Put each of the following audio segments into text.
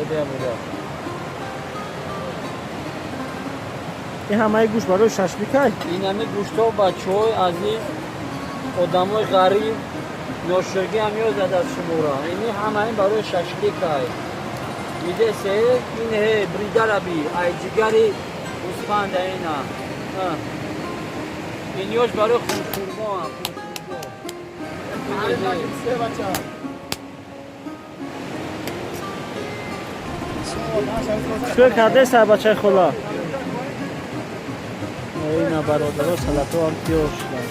Буда. Ин ҳамаи гӯшт барои шашликай? Ин ҳами гӯштҳо, бачаҳои азиз, одамои ғариб, ноширгӣ ҳам ёзад аз шумора. Ини ҳамаи барои шашликай. Дидесе, ин ҳе бридараби, ай ҷигари гӯсфанда ина. Ин ёш барои хунхурмо, хунхурмо. Чикор кардаи, бачаи хола? Ина, бародаро, салатҳо ҳам тиёр шуданд.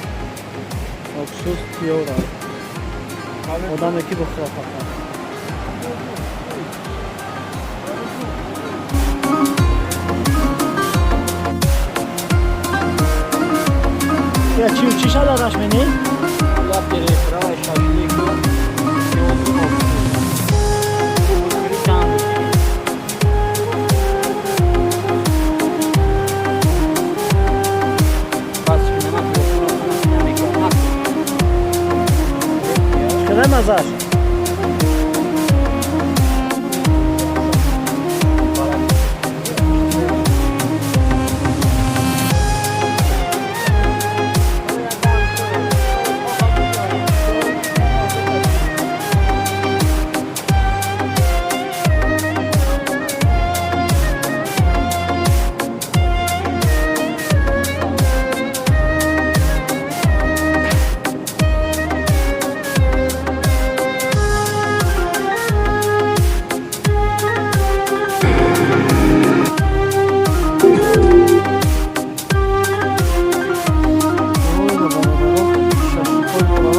Оксус тиёра. Одаме ки бихӯра фақат. Я чи чи шадараш менӣ? Я переправа шашлику, пиёзу оксус. Бускри чанд бускри. Бас кинема телефон намекунад. Чиқадар маззаш? Ой, бародаро, шашликҳои моро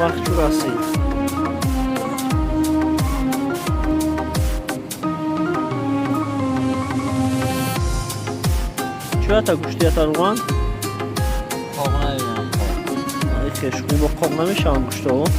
вақт чӯ расид. Чӯята гӯштията руған? Қоқ надидам. Ай, хешхӯй, бо қоқ намешаванд гӯштҳо. Қоқ.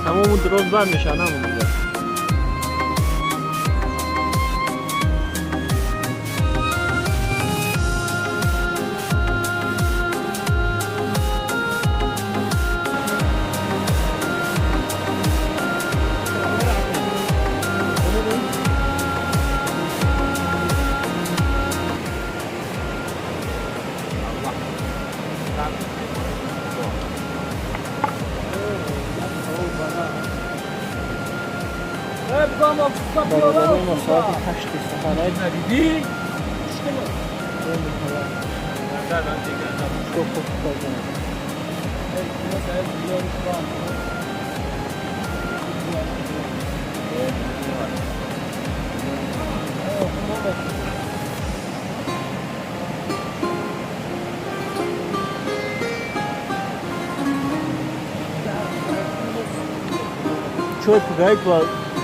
Тамому дуроз банд мешавад, намон дига. Бародарои мо, соати 8 саҳарай. Надидӣ? Хуб, хуб кардам. Чой пугай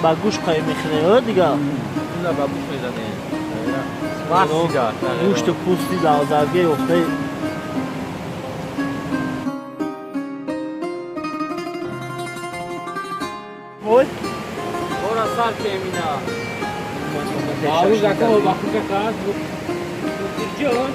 ба гӯш қай мехӯре, о дига. Ина ба гӯш мезанем. Гӯшту пӯсти лавзарге ёфтаи. Ой. Бора сар кемина. Арӯз ака вақти каз ҷон.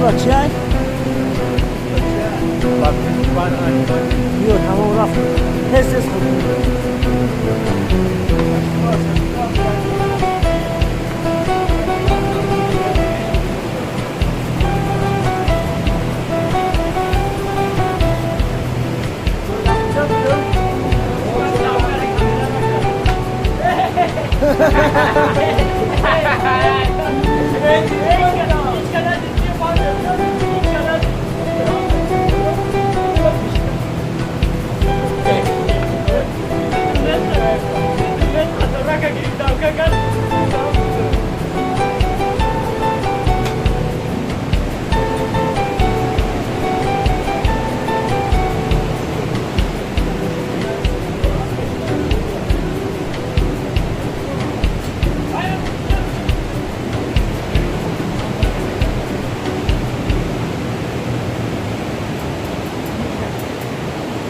Ба чи ай? Биё, тамом, рафт. Тез, тез хӯр.